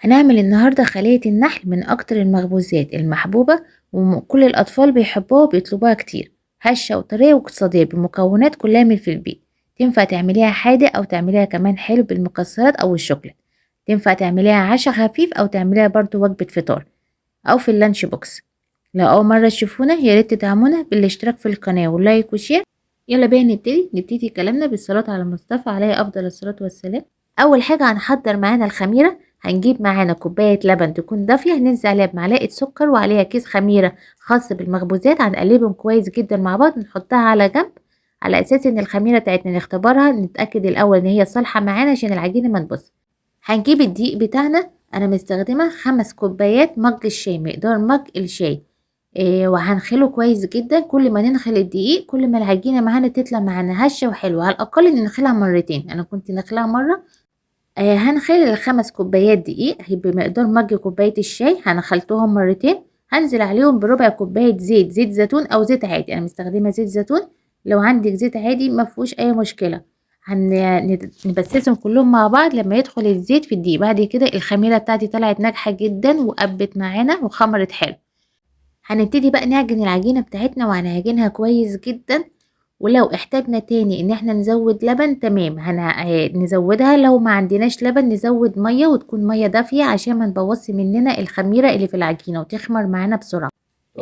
هنعمل النهاردة خلية النحل من أكتر المخبوزات المحبوبة وكل الأطفال بيحبوها وبيطلبوها كتير. هشة وطرية واقتصادية بمكونات كلها من في البيت. تنفع تعمليها حادق أو تعمليها كمان حلو بالمكسرات أو الشوكولاتة. تنفع تعمليها عشاء خفيف أو تعمليها برضو وجبة فطار أو في ال lunch box. لو أول مرة تشوفونا يا ريت تدعمونا بالاشتراك في القناة وال like و share. يلا بينا نبتدي كلامنا بالصلاة على المصطفى عليه أفضل الصلاة والسلام. أول حاجة هنحضر معانا الخميرة. هنجيب معانا كوباية لبن تكون دافية، هننزل عليها بمعلقة سكر وعليها كيس خميرة خاص بالمخبوزات. هنقلبهم كويس جدا مع بعض، نحطها على جنب على أساس إن الخميرة بتاعتنا نختبرها، نتأكد الأول إن هي صالحة معانا عشان العجينة ما تبوظش. هنجيب الدقيق بتاعنا، أنا مستخدمة 5 كوبايات مج الشاي، مقدار مج الشاي، وهنخله كويس جدا. كل ما ننخل الدقيق كل ما العجينة معانا تطلع معانا هشة وحلوة. على الأقل ننخلها مرتين، أنا كنت نخلها مرة. هنخل ال5 كوبايات دقيق بمقدار مج كوباية الشاي، هنخلتهم مرتين. هنزل عليهم بربع كوباية زيت، زيت زيتون أو زيت عادي، أنا مستخدمة زيت زيتون، لو عندك زيت عادي ما فيهوش أي مشكلة. نبسسهم كلهم مع بعض لما يدخل الزيت في الدقيق. بعد كده الخميرة بتاعتي طلعت ناجحة جدا وقبت معانا وخمرت حلو. هنبتدي بقى نعجن العجينة بتاعتنا، وهنعجنها كويس جدا. ولو احتاجنا تاني ان احنا نزود لبن تمام نزودها، لو ما عندناش لبن نزود مية، وتكون مية دافية عشان ما نبوظش مننا الخميرة اللي في العجينة وتخمر معانا بسرعة.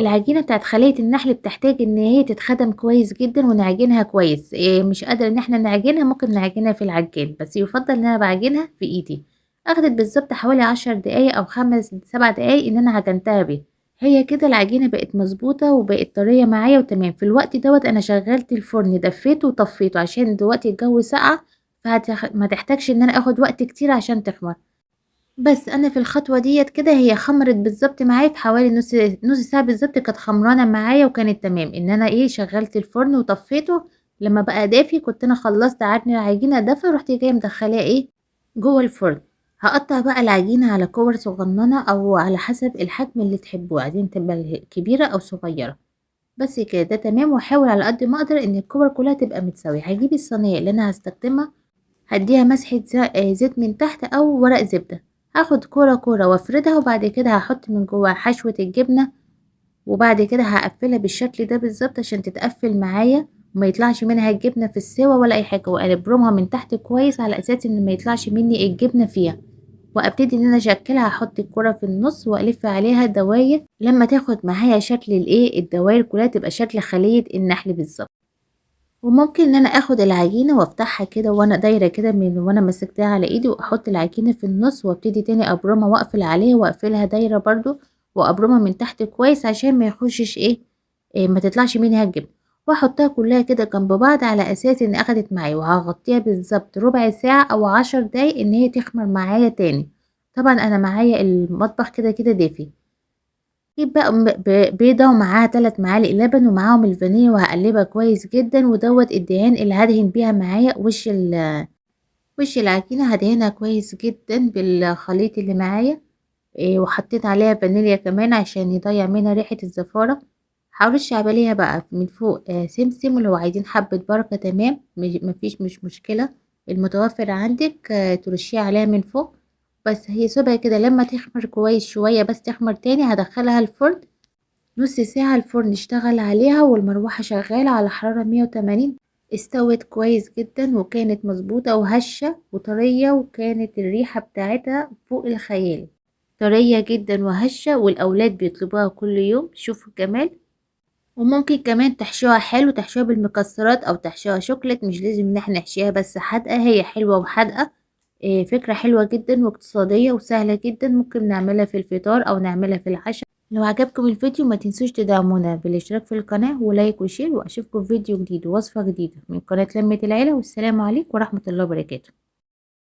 العجينة بتاعت خلية النحل بتحتاج ان هي تتخدم كويس جدا ونعجنها كويس. مش قادرة ان احنا نعجنها، ممكن نعجنها في العجان، بس يفضل ان انا بعجنها في ايدي. اخدت بالظبط حوالي 10 دقايق او 5-7 دقايق ان انا عجنتها بيها. هي كده العجينة بقت مظبوطة وبقت طرية معايا وتمام. في الوقت دوت انا شغلت الفرن، دفيته وطفيته عشان دلوقتي الجو ساقع، ما تحتاجش ان انا اخد وقت كتير عشان تخمر. بس انا في الخطوة ديت كده هي خمرت بالظبط معايا في حوالي نص ساعة بالظبط، كانت خمرانة معايا وكانت تمام. ان انا شغلت الفرن وطفيته لما بقى دافي، كنت انا خلصت عجن العجينة دافي، ورحت جاية مدخلاه جوه الفرن. هقطع بقى العجينة على كور صغننة أو على حسب الحجم اللي تحبوه، عايزين تبقى كبيرة أو صغيرة، بس كده ده تمام. وأحاول على قد ما أقدر إن الكور كلها تبقى متساوية. هجيب الصينية اللي أنا هستخدمها، هديها مسحة زيت من تحت أو ورق زبدة، هاخد كورة كورة وافردها، وبعد كده هحط من جواها حشوة الجبنة، وبعد كده هقفلها بالشكل ده بالظبط عشان تتقفل معايا وما يطلعش منها الجبنة في السوا ولا أي حاجة. وأبرمها من تحت كويس على أساس إن ما يطلعش مني الجبنة فيها، وابتدي ان انا اشكلها. هحط الكرة في النص والف عليها دواير لما تاخد معايا شكل الدواير كلها تبقى شكل خلية النحل بالظبط. وممكن ان انا اخد العجينة وافتحها كده وانا دايرة كده من وانا مسكتها على ايدي، واحط العجينة في النص وابتدي تاني ابرمها واقفل عليها واقفلها دايرة برضو، وابرمها من تحت كويس عشان ما يخشش ما تطلعش منها الجبن، واحطها كلها كده جنب بعض على اساس ان اخدت معايا. وهغطيها بالظبط ربع ساعة او 10 دقايق ان هي تخمر معايا تاني. طبعا انا معايا المطبخ كده كده دافي. جيب بقى بيضة ومعاها 3 معالق لبن ومعاهم الفانيليا، وهقلبها كويس جدا. ودوت الدهان اللي هدهن بيها معايا وش العجينة، هدهنها كويس جدا بالخليط اللي معايا، وحطيت عليها فانيليا كمان عشان يضيع منها ريحة الزفارة. هرش عليها بقى من فوق، سمسم، ولو عايزين حبة بركة تمام، مفيش مشكلة، المتوفر عندك، ترشيه عليها من فوق. بس هي سيبها كده لما تخمر كويس شوية، بس تخمر تاني هدخلها الفرن نص ساعة. الفرن اشتغل عليها والمروحة شغالة على حرارة 180، استوت كويس جدا وكانت مظبوطة وهشة وطرية، وكانت الريحة بتاعتها فوق الخيال، طرية جدا وهشة، والأولاد بيطلبوها كل يوم. شوفوا الجمال. وممكن كمان تحشوها حلو، تحشوها بالمكسرات او تحشوها شوكليت، مش لازم ان احنا نحشيها بس حادقة، هي حلوة وحادقة. فكرة حلوة جدا واقتصادية وسهلة جدا، ممكن نعملها في الفطار او نعملها في العشاء. لو عجبكم الفيديو ما تنسوش تدعمونا بالاشتراك في القناة و like و share، واشوفكم في فيديو جديد ووصفة جديدة من قناة لمة العيلة. والسلام عليكم ورحمة الله وبركاته.